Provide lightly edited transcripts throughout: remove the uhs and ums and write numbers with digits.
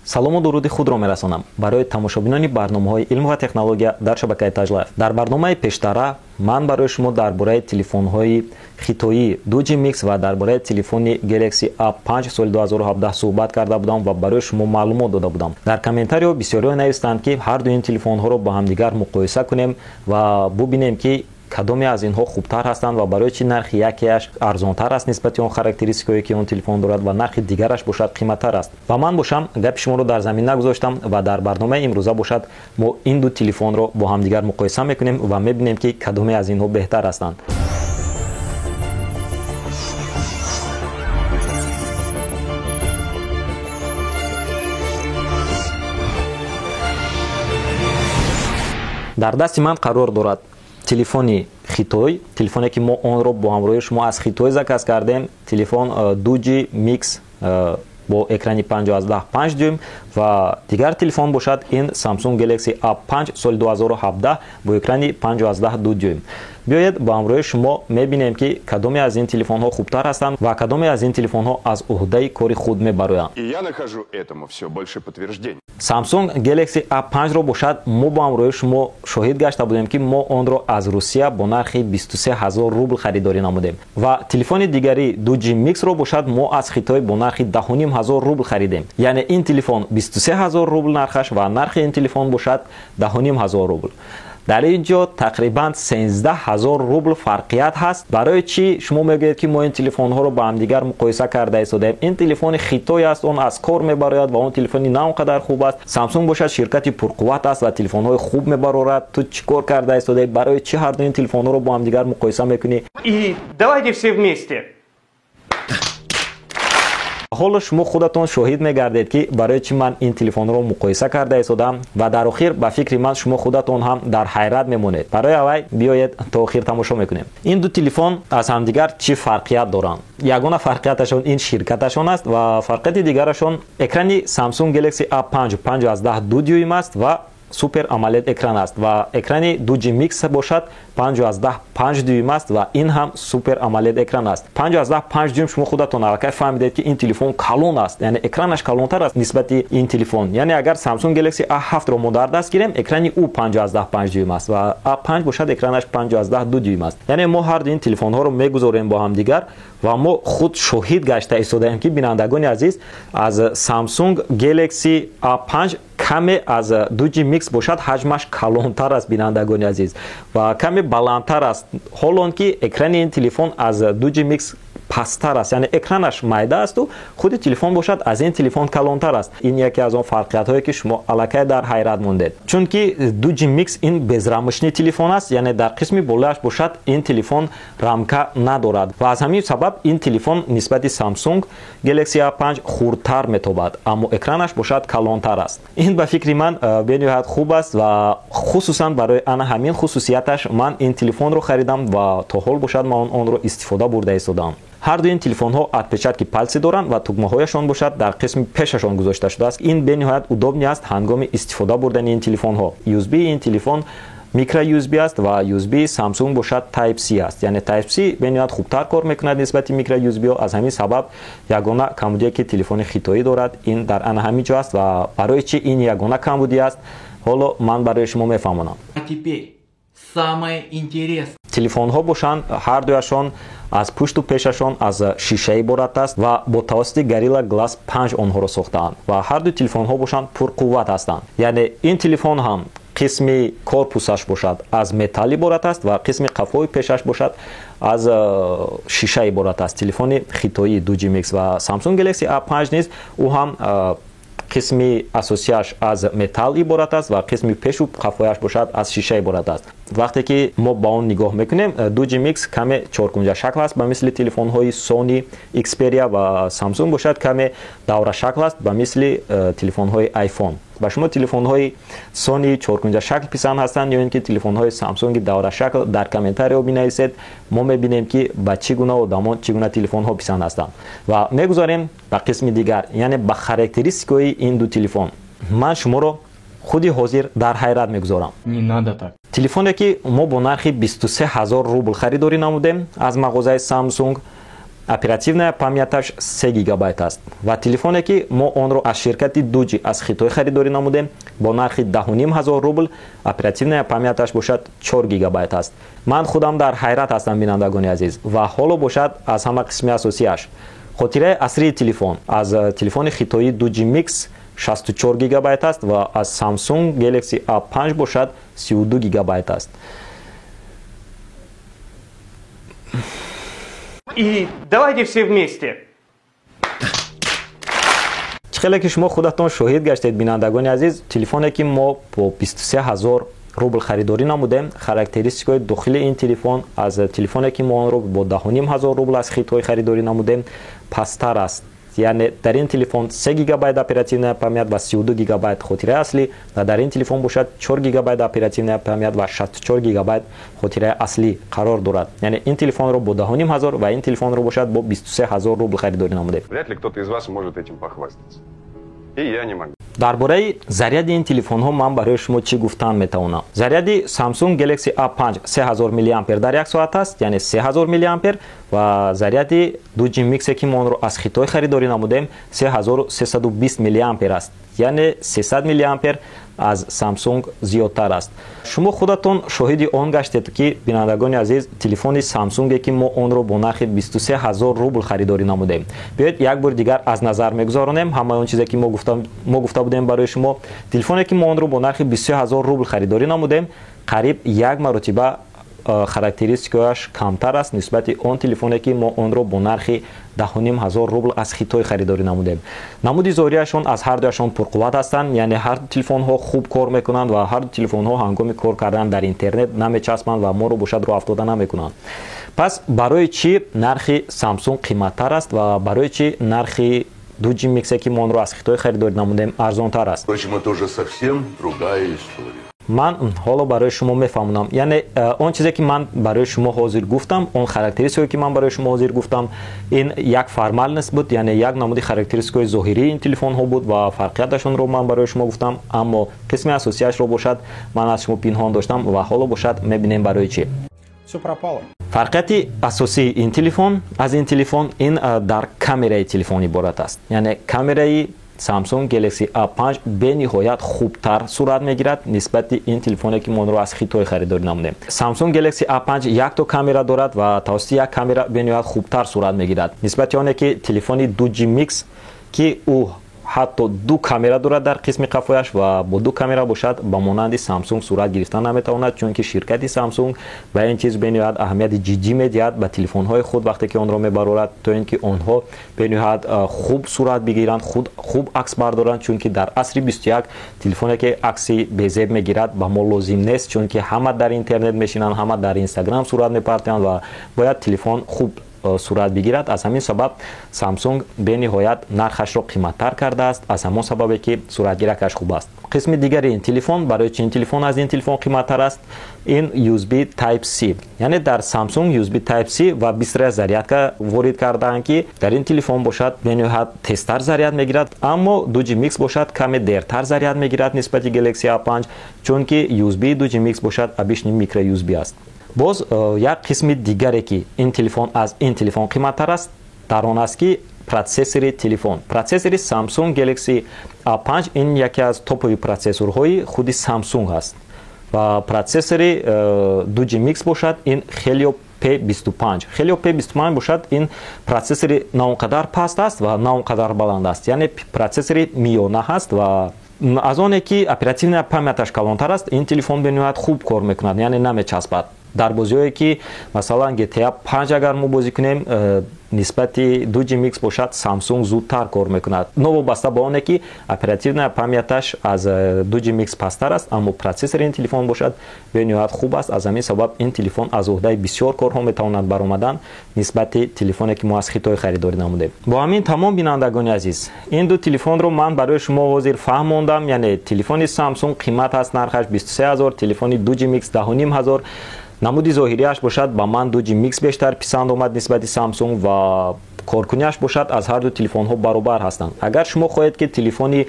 Салому дуруди худро мерасонам барои тамошобинони барномаҳои илм ва технология дар шабакаи Таҷлайф. Дар барномаи пештара ман барои шумо дар бораи телефонҳои хитоӣ 2G Mix ва дар бораи телефони Galaxy A5 соли 2017 суҳбат карда будам ва барои шумо маълумот дода будам. Дар комментариҳо бисёриҳо навистанд, ки ҳар ду ин телефонҳоро бо ҳамдигар муқоиса кунем ва бубинем, ки кадоме аз инҳо хубтар ҳастанд ва барои чӣ нархи якеаш арзонтар аст нисбати он характеристикое, ки он телефон дорад, ва нархи дигараш бошад қиматтар аст. Ва ман бошам гапи шуморо дар замин нагузоштам ва дар барномаи имрӯза бошад мо ин ду телефонро бо ҳамдигар муқоиса мекунем ва мебинем, ки кадоме аз инҳо беҳтар ҳастанд. Дар дасти ман қарор дорад телефони хитой, телефоне, ки мо онро бо ҳамроҳии шумо аз Хитой заказ кардем. Телефон 2G Mix бо экрани 5,5 дюйм ва дигар телефон бошад ин Samsung Galaxy A5 соли 2017 бо экрани 5,2 дюйм. Биёед, бо ҳамроҳии шумо мебинем, ки кадоме аз ин телефонҳо хубтар ҳастанд ва кадоме аз ин телефонҳо аз уҳдаи кори худ мебароянд. И я нахожу этому все больше подтверждений. Samsung Galaxy A5 ро бошад мо бо ҳамроҳии шумо шоҳид гашта будем, ки мо онро аз Русия бо нархи 23 ҳазор рубл харидорӣ намудем ва телефони дигари 2G Mix-ро бошад мо аз Хитой бо нархи 10,5 ҳазор рубл харидем. Яъне ин телефон 23 ҳазор рубл нархаш ва нархи ин телефон бошад 10,5 ҳазор рубл. Дар ин ҷо тақрибан 13 ҳазор рубл фарқият ҳаст. Барои чӣ шумо мегӯед, ки мо ин телефонҳоро ба ҳамдигар муқоиса карда истодаем? Ин телефони хитой аст, он аз кор мебарояд ва он телефони на он қадар хуб аст. Samsung бошад ширкати пурқувват аст ва телефонҳои хуб мебарорад. Ту чӣ кор карда истодаӣ? Барои чӣ ҳар ду ин телефонҳоро бо ҳамдигар муқоиса мекунӣ? И давайте все вместе. Ҳоло шумо худатон шоҳид мегардед, ки барои чӣ ман ин телефонро муқоиса карда истодам ва дар охир, ба фикри ман, шумо худатон ҳам дар ҳайрат мемонед. Барои аввал биёед, то охир тамошо мекунем. Ин ду телефон аз ҳамдигар чӣ фарқият доранд? Ягона фарқияташон ин ширкаташон аст ва фарқияти дигарашон экрани Samsung Galaxy A5 5,2 дюйм аст ва Super AMOLED экран аст ва экрани 2G Mix бошад 5,5 дюйм аст ва ин ҳам Super AMOLED экран аст. 5,5 дюйм, шумо худатон аллакай фаҳмидед, ки ин телефон калон аст, яъне экранаш калонтар аст нисбати ин телефон. Яъне агар Samsung Galaxy A7 ро мо дар даст гирем, экрани ӯ 5,5 дюйм аст ва A5 бошад экранаш 5,2 дюйм аст. Яъне мо ҳар ду ин телефонҳоро мегузорем бо ҳамдигар ва мо худ шоҳид гашта истодаем, ки, бинандагони азиз, аз Samsung Galaxy A5 каме аз 2G Mix бошад ҳаҷмаш калонтар аст, бинандагони азиз, ва каме баландтар аст, ҳолон ки экрани ин телефон аз 2G Mix пасттар аст, яъне экранаш майда асту худи телефон бошад аз ин телефон калонтар аст. Ин яке аз он фарқиятҳое, ки шумо аллакай дар ҳайрат мондед, чунки 2G Mix ин безрамочный телефон аст, яъне дар қисми болояш бошад ин телефон рамка надорад ва аз ҳамин сабаб ин телефон нисбати Samsung Galaxy A5 хурдтар метобад, аммо экранаш бошад калонтар аст. Ин ба фикри ман бениҳоят хуб аст ва хусусан барои ана ҳамин хусусияташ ман ин телефонро харидам ва то ҳол бошад ман онро истифода бурда истодам. Ҳар ду ин телефонҳо отпечатки пальцы доранд ва тугмаҳояшон бошад дар қисми пешашон гузошта шудааст. Ин бениҳоят удобный аст ҳангоми истифода бурдани ин телефонҳо. USB ин телефон микро USB аст ва USB Samsung бошад Type C аст, яъне Type C бениҳоят хубтар кор мекунад нисбати микро USB. Аз ҳамин сабаб ягона камбудие, ки телефони хитоӣ дорад, ин дар ана ҳамин ҷо аст ва барои чӣ ин ягона камбудӣ аст, ҳоло ман барои шумо мефаҳмонам. А теперь самое интересное. Телефонҳо бошанд ҳар дуяшон аз пушту пешашон аз шиша иборат аст ва бо тавассути Gorilla Glass 5 онҳоро сохтаанд ва ҳар ду телефонҳо бошанд пурқувват ҳастанд. Яъне ин телефон ҳам қисми корпусаш бошад аз металл иборат аст ва қисми қафои пешаш бошад аз шиша иборат аст, телефони хитоии 2G Mix. Ва Samsung Galaxy A5 низ ӯ ҳам қисми асосияш аз металл иборат аст ва қисми пешу қафояш бошад аз шиша иборат аст. Вақте ки мо ба он нигоҳ мекунем, 2G Mix каме чоркунҷа шакл аст, ба мисли телефонҳои Sony Xperia, ва Samsung бошад каме даврашакл аст, ба мисли телефонҳои iPhone. Ба шумо телефонҳои Sony чоркунҷа шакл писанд ҳастанд ё ин ки телефонҳои Samsung даврашакл? Дар комментариҳо бинависед, мо мебинем, ки ба чӣ гуна одамон чӣ гуна телефонҳо писанд ҳастанд. Ва мегузарем ба қисми дигар, яъне ба характеристикаҳои ин ду телефон. Ман шуморо худи ҳозир дар ҳайрат мегузорам. Не надо так. Телефоне, ки мо бо нархи 23 ҳазор рубл харидорӣ намудем аз мағозаи Samsung. Оперативная памяташ 3 гигабайт аст. Ва телефоне ки мо онро аз ширкати Doogee аз Хитой харидорӣ намудем бо нархи 10,5 ҳазор рубл, оперативная памяташ бошад 4 гигабайт аст. Ман худам дар ҳайрат ҳастам, бинандагони азиз. Ва ҳоло бошад аз ҳама қисми асосиаш. Хотираи асрии телефон аз телефони хитоии Doogee Mix 64 гигабайт аст ва аз Samsung Galaxy A5 бошад 32 гигабайт аст. И давайте все вместе. Хеле ки шумо худатон шоҳид гаштед, бинандагони азиз, телефоне ки мо бо 23 000 рубл харидорӣ намудем, характеристикаҳои дохили ин телефон аз телефоне ки мо онро бо 10,5 ҳазор рубл аз Хитой харидорӣ намудем пасттар аст. Яъне дар ин телефон 3 гигабайт оперативная память ва 32 гигабайт хотираи аслӣ ва дар ин телефон бошад 4 гигабайт оперативная память ва 64 гигабайт хотираи аслӣ қарор дорад. Яъне ин телефонро бо 10,5 ҳазор ва ин телефонро бошад бо 23 000 рубл харидорӣ намудем. Вряд ли кто-то из вас может этим похвастаться. И я не могу. Дар бораи заряди ин телефонҳо ман барои шумо чӣ гуфтан метавонам? Заряди Samsung Galaxy A5 3000 мА дар як соат аст, яъне 3000 мА, ва заряди Doogee Mix ки мо онро аз Хитой харидорӣ намудем 3320 мА аст, яъне 300 мА аз Samsung зиёдтар аст. Шумо худатон шоҳиди он гаштед ки, бинандагони азиз, телефони Samsung ки мо онро бо нархи 23 000 рубл харидорӣ намудем. Биёед як бори дигар аз назар мегузаронем ҳамаи он чизе ки мо гуфта будем барои шумо. Телефоне ки мо онро бо нархи 23 000 рубл харидорӣ намудем, қариб як маротиба характеристикааш камтар аст нисбати он телефоне ки мо онро бо нархи 10,5 ҳазор рубл аз Хитой харидорӣ намудем. Намуди зоҳирияшон аз ҳар дуяшон пурқувват ҳастанд, яъне ҳар ду телефонҳо хуб кор мекунанд ва ҳар ду телефонҳо ҳангоми кор кардан дар интернет намечаспанд ва моро бошад роҳ афтода намекунанд. Пас барои чӣ нархи Samsung қиматтар аст ва барои чӣ нархи Doogee Mix ки мо онро аз Хитой харидорӣ намудем арзонтар аст? Впрочем, это уже совсем другая история. Ман ҳоло барои шумо мефаҳмонам. Яъне он чизе ки ман барои шумо ҳозир гуфтам, он характеристикое ки ман барои шумо ҳозир гуфтам, ин як формальность буд, яъне як намуди характеристикаҳои зоҳирии ин телефонҳо буд ва фарқияташонро ман барои шумо гуфтам, аммо қисми асосияшро бошад ман аз шумо пинҳон доштам ва ҳоло бошад мебинем барои чӣ. Всё пропало. Фарқияти асосии ин телефон аз ин телефон ин дар камераи телефон иборат аст. Яъне камераи Samsung Galaxy A5 бениҳоят хубтар сурат мегирад нисбати ин телефоне ки мо онро аз Хитой харидорӣ намудем. Samsung Galaxy A5 якто камера дорад ва тавассути як камера бениҳоят хубтар сурат мегирад нисбати оне ки телефони Doogee Mix, ки ӯ ҳатто ду камера дорад дар қисми қафояш ва бо ду камера бошад ба монанди Samsung сурат гирифта наметавонад, чунки ширкати Samsung ба ин чиз бениҳоят аҳамияти ҷиддӣ медиҳад ба телефонҳои худ вақте ки онро мебарорад, то ин ки онҳо бениҳоят хуб сурат бигиранд, худ хуб акс бардоранд, чунки дар асри 21 телефоне ки акси безеб мегирад ба мо лозим нест, чунки ҳама дар интернет мешинанд, ҳама дар Инстаграм сурат мепартоянд ва бояд телефон хуб сурат бигирад. Аз ҳамин сабаб Samsung бениҳоят нархашро қиматтар кардааст, аз ҳамон сабабе ки суратгиракаш хуб аст. Қисми дигари ин телефон, барои чи ин телефон аз ин телефон қиматтар аст, ин USB Type C. Яъне дар Samsung USB Type C ва быстрая зарядка ворид кардаанд, ки дар ин телефон бошад бениҳоят тезтар заряд мегирад, аммо Doogee Mix бошад каме дертар заряд мегирад нисбати Galaxy A5, чунки USB Doogee Mix бошад обычный micro USB аст. Боз як қисми дигаре ки ин телефон аз ин телефон қиматтар аст, дар он аст ки процессори телефон, процессори Samsung Galaxy A5 ин яке аз топовый процессорҳои худи Samsung аст ва процессори Doogee Mix бошад ин Helio P25. Helio P25 бошад ин процессори на он қадар паст аст ва на он қадар баланд аст, яъне процессори миёна ҳаст ва аз оне ки оперативная памяташ калонтар аст, ин телефон бениҳоят хуб кор мекунад, яъне намечаспад дар бозиҳое ки масалан GTA 5 агар мо бозӣ кунем, нисбати Doogee Mix бошад Samsung зудтар кор мекунад, новобаста ба оне ки оперативная памяташ аз Doogee Mix пасттар аст, аммо процессори ин телефон бошад бениҳоят хуб аст. Аз ҳамин сабаб ин телефон аз уҳдаи бисёр корҳо метавонад баромадан нисбати телефоне ки мо аз Хитой харидорӣ намудем. Бо ҳамин тамом, бинандагони азиз, ин ду телефонро ман барои шумо ҳозир фаҳмондам. Яъне телефони Samsung қимат аст, нархаш 23 000, телефони Doogee Mix 10,5 ҳазор. Намуди зоҳирияш бошад ба ман Doogee Mix бештар писанд омад нисбати Samsung ва коркуниаш бошад аз ҳар ду телефонҳо баробар ҳастанд. Агар шумо хоҳед ки телефони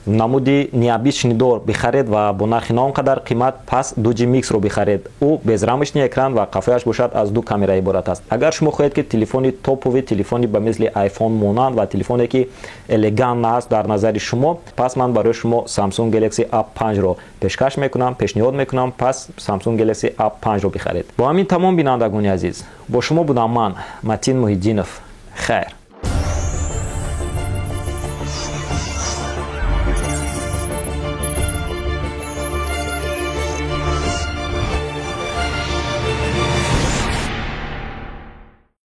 Намуди необычный дор бихаред ва бо нархи на он қадар қимат, пас 2G Mix-ро бихаред. Ӯ безрамочный экран ва қафояш бошад, аз ду камера иборат аст. Агар шумо хоҳед, ки телефони топовый, телефони ба мисли iPhone монанд ва телефоне, ки элегант аст дар назари шумо, пас ман барои шумо Samsung Galaxy A5-ро пешкаш мекунам, пешниҳод мекунам. Пас Samsung Galaxy A5-ро бихаред. Бо ҳамин тамом, бинандагони азиз. Бо шумо будам ман, Матин Муҳиддинов. Хайр.